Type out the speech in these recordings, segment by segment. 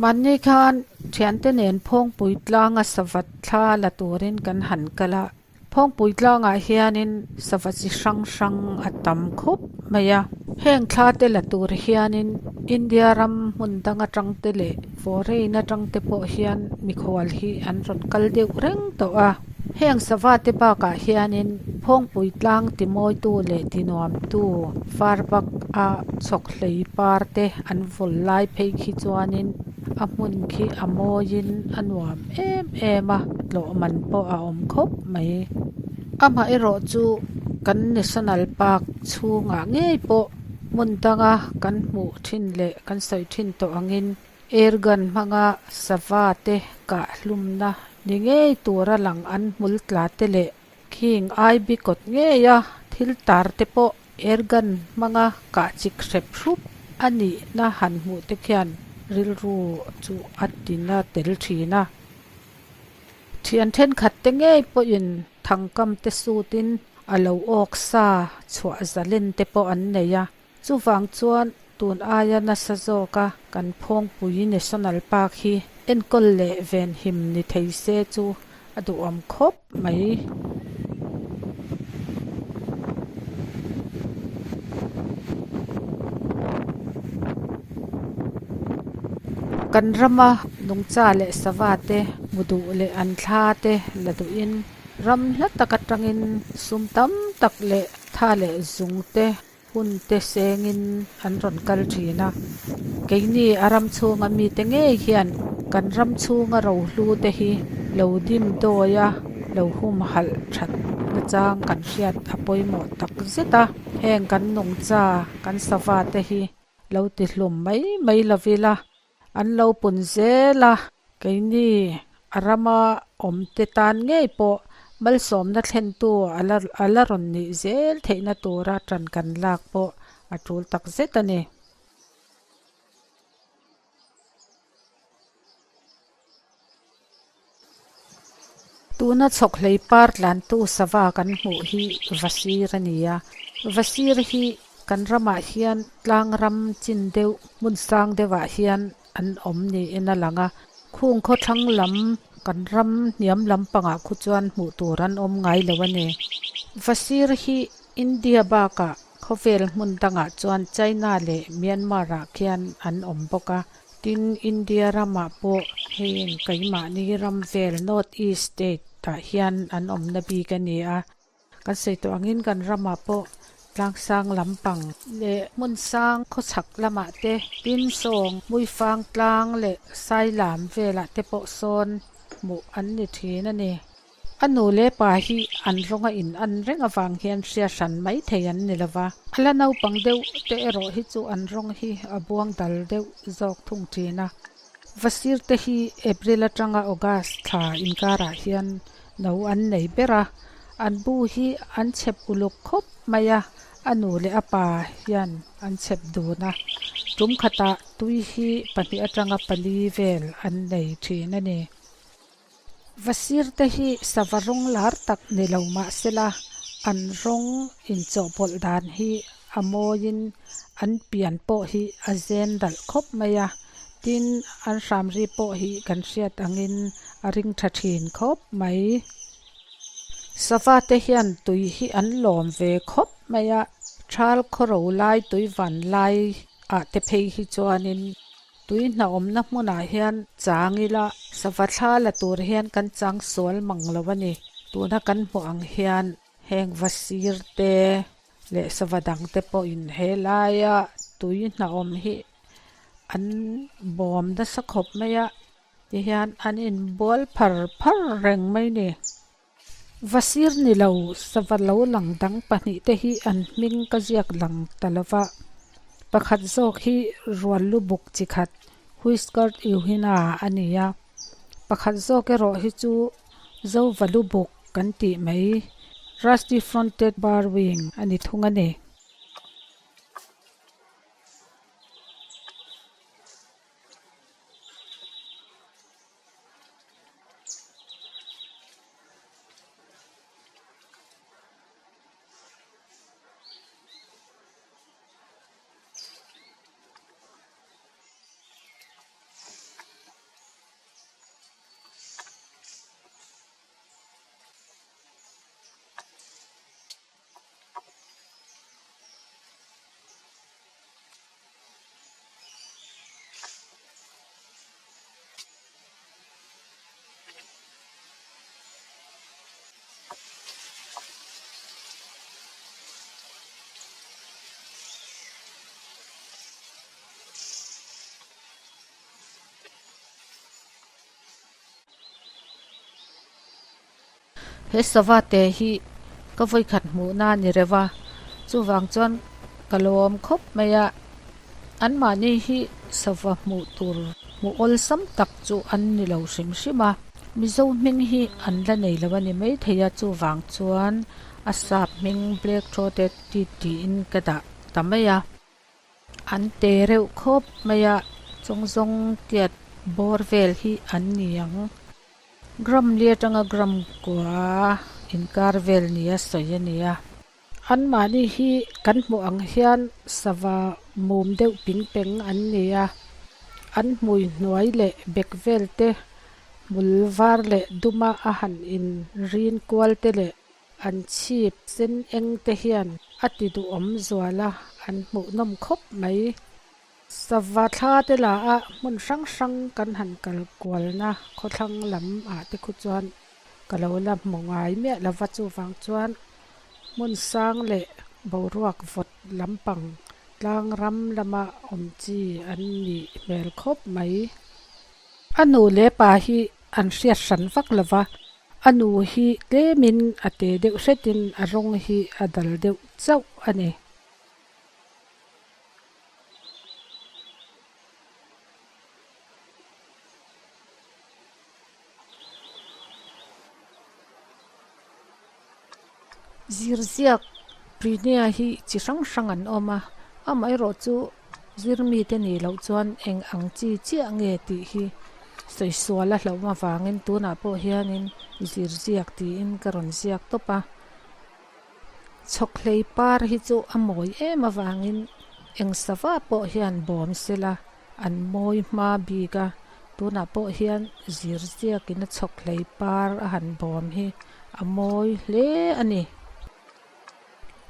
Mahni khan thiante nen Phawngpui tlanga sava thla la turin kan han kal a. Phawngpui tlangah hianin sava chi hrang hrang a tam khawp mai a. Heng thla te la tur hianin India ram hmun dang atang te leh foreign atang te pawh hian mikhual hi an rawn kal deuh reng tawh a. Heng sava te bakah hianin Phawngpui tlang ti mawitu leh ti nuamtu far bak a chhawk hlei par te an vul lai phei khi chuanin a hmun khi a mawiin a nuam em em a, tlawh man pawh a awm khawp mai. Amaherawh chu kan National Park chhungah ngei pawh hmun danga kan hmuh thin leh kan sawi thin tawh angin air gun hmanga sava te kah hlumna ni ngei tura lang an hmul tla te leh khing ai bi kawt ngeia thil tar te pawh air gun hmanga kah chik hrep hrup a nihna han hmuh te khian rilru chu a tina tel thin a. Thian thenkhat te ngei pawhin thangkam te sutin a lo awk sa chhuah zalen te pawh an nei a. Chuvang chuan tun aia nasa zawka kan Phawngpui National Park hi enkawl leh venhim ni thei se chu a duhawm khawp mai. Kan rama nungcha leh sava te hmu duh leh an thla te la duhin ram hla tak atangin sum tam tak leh tha leh zung te hun te sengin an rawn kal thin a. Keini a ram chhunga mite ngei hian kan ram chhunga rohlu te hi lo dim dawi a, lo humhalh that nachang kan hriat a pawimawh tak zet a. Heng kan nungcha, kan sava te hi lo ti hlum mai mai lovila an lo pun zel a. Keini a rama awmte tan ngei pawh malsawmna thlentu a la rawn nih zel theihna tura tan kan lak pawh a tul tak zet a ni. Tuna chhawk hlei par tlantu sava kan hmuh hi Vasir a ni a. Vasir hi kan ramah hian tlang ram chin deuh hmun sang deuhah hian an awm niin a lang a. Khung khawthlang lam kan ram hniam lampangah khu chuan hmuh tur an awm ngai lo a ni. Vasir hi India bakah khawvel hmun dangah chuan China leh Myanmar ah khian an awm bawk a. Tin, India ramah pawh heng keimahni ram vel North East state ah hian an awmna bik a ni a. Kan sawi tawh angin kan ramah pawh tlangsang lampang leh hmun sang khawchhak lamah te, tin sawng hmuifang tlang leh sailam velah te pawh sawn hmuh an ni thin a ni. A nu leh pa hi an rawnga in an reng avang hian hria hran mai thei an ni lova. A la naupang deuh te erawh hi chu an rawng hi a buang dal deuh zawk thung thin a. Vasir te hi April atanga August thla inkarah hian no an nei ber a, an bu hi an chhep uluk khawp mai a, a nu leh a pa hian an chhep dun a. Tum khatah tui hi pahnih atanga pali vel an nei thin a ni. Vasir te hi sava rawng lar tak ni lo mahsela an rawng inchawhpawlh dan hi a mawiin an pian pawh hi a zen dalh khawp mai a, tin an hramri pawh hi kan hriat angin a ring tha thin khawp mai. Sava te hian tui hi an lawm ve khawp mai a, thal khawro lai tui van lai ah te phei hi chuanin Tui hnawmna hmunah hian chang ila sava thla la tur hian kan chang sual mang lo a ni. Tuna kan hmuh ang hian heng va sir te leh sava dang te pawhin he laia tui hnawm hi an bawm nasa khawp mai a, tihian an inbual phar phar reng mai a ni. Va sir ni lo sava lo lang dang pahnih te hi an hming ka ziak lang ta lo va, pakhat zawk hi rual lu buk chi khat Whiskert Euhina a ni a, pakhat zawk erawh hi chu Zova lu buk kan tih mai Rusty Fronted Barwing a ni thung a ni. He sava te hi ka vawikhat hmuhna a ni reuh a chuvang chuan ka lawm khawp mai a anmahni hi sava hmuh tur hmuh awlsam tak chu an ni lo hrim hrim a mizo hming hi an la nei lo a ni maithei a chuvang chuan a sap hming black throated tit tiin ka dah ta mai a. An te reuh khawp mai a, chawngzawng tiat bawr vel hi an ni ang. Gram li atanga gram kua inkar vel nia sawi a ni a. Anmahni hi kan hmuh ang hian sava mum deuh ping peng an ni a, an hmui hnuai leh bek vel te hmul var leh duma a han in rin kual te leh An chhip sen eng te hian a ti duhawm zual a, an hmuhnawm khawp mai. Sava thla te la a hmun hrang hrang kan han kal kualna khawthlang lam ah te khu chuan ka lo la hmu ngai miah lova chuvang chuan hmun sang leh boruak vawt lampang tlang ram lama awm chi an nih hmel khawp mai. A nu leh pa hi an hriat hran vak lova A nu hi tlemin a te deuh hretin a rawng hi a dal deuh chauh a ni. Zirziak Prinia hi chi hrang hrang an awm a, amaherawh chu zirmite nih loh chuan eng ang chi chiah nge tih hi sawi sual a hlauh avangin tunah pawh hianin zirziak tiin ka rawn ziak tawp a. Chhawkhlei par hi chu a mawi em avangin eng sava pawh hian bawm sela an mawi hma bik a, tunah pawh hian zirziakin a chhawkhlei par a han bawm hi a mawi hle a ni.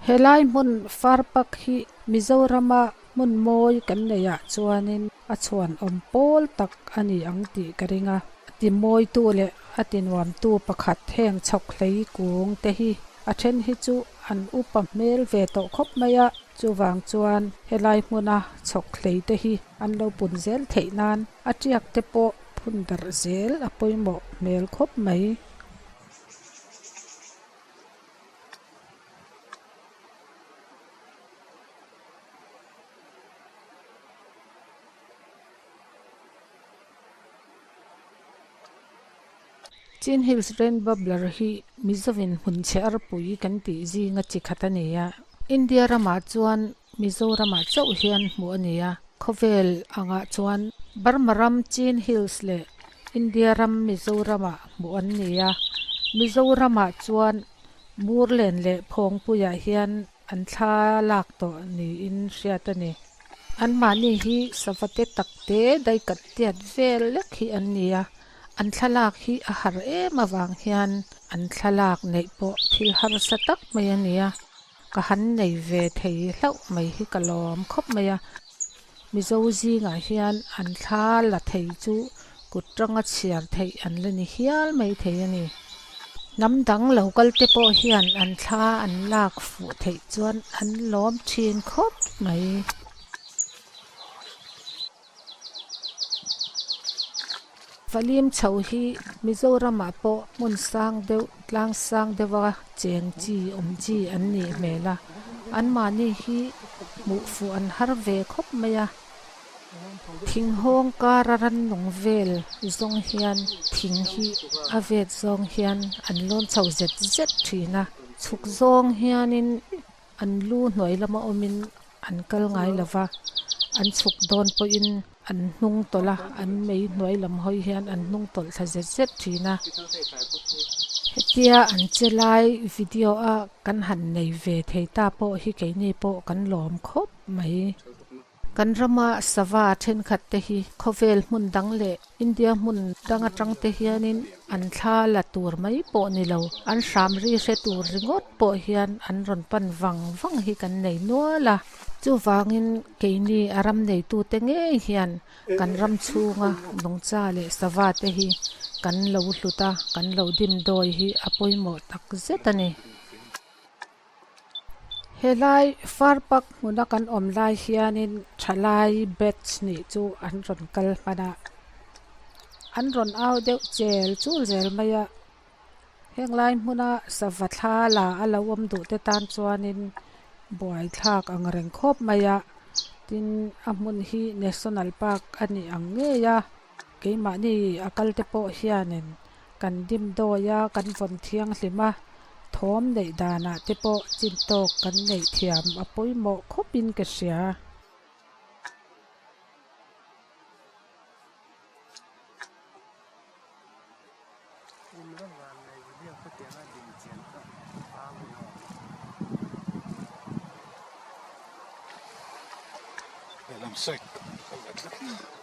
Helai hmun far pak hi Mizorama hmun mawi kan neih ah chuanin a chhuan awm pawl tak a ni ang tih ka ring a. A ti mawitu leh a ti nuamtu pakhat heng chhawk hlei kung te hi a then hi chu an upa hmel ve tawh khawp mai a, chuvang chuan helai hmuna chhawk hlei te hi an lo pun zel theih nan a tiak te pawh phun darh zel a pawimawh hmel khawp mai. Chin Hills Rain Babbler hi Mizovin hmun chhe arpui kan tih zinga chi khat a ni a. India ramah chuan Mizoramah chauh hian hmuh a ni a. Khawvel angah chuan Burma ram Chin Hills leh India ram Mizoramah hmuh an ni a. Mizoramah chuan Murlen leh Phawngpuiah hian an thla lak tawh niin hriat a ni. Anmahni hi sava te tak te daikat tiat vel lek hi an ni a, an thlalak hi a har em avang hian an thlalak neih pawh thil harsa tak mai a ni a, ka han nei ve thei hlauh mai hi ka lawm khawp mai a. Mizo zingah hian an thla la thei chu kut tanga chhiar theih an la ni hial mai thei a ni. Hnam dang lo kal te pawh hian an thla an lak fuh theih chuan an lawm thin khawp mai. Valim chho hi Mizoramah pawh hmun sang deuh tlang sang deuha cheng chi awm chi an nih hmel a, anmahni hi hmuh fuh an har ve khawp mai a. Thinghawng kara rannung vel zawng hian thing hi a vet zawng hian an lawn chho zet zet thin a, chhuk zawng hianin an lu hnuai lama awmin an kal ngai lo va, an chhuk dawn pawhin an hnung tawlh a, an mei hnuai lam hawi hian an hnung tawlh thla zet zet thin a. Hetia an che lai video a kan han nei ve thei ta pawh hi keini pawh kan lawm khawp mai. Kan rama sava thenkhat te hi khawvel hmun dang leh India hmun dang atang te hianin an thla la tur mai pawh ni lo, an hram ri hre tur ringawt pawh hian an rawn pan vang vang hi kan nei nual a. Chuvangin keini a ram neitute ngei hian kan ram chhunga nungcha leh sava te hi kan lo hlut a, kan lo dimdawi hi a pawimawh tak zet a ni. Helai far park hmuna kan awm lai hianin thalai batch nih chu an rawn kal hman a an rawn au deuh chel chul zel mai a. Heng lai hmuna sava thla la a lo awm duh te tan chuanin buaithlak ang reng khawp mai a tin a hmun hi national park a nih ang ngei a keimahni a kal te pawh hianin kan dim dawi a kan vawn thianghlim a thawm neih danah te pawh chin tawk kan neih thiam a pawimawh khawpin ka hria. Lehlam side ka la tlat.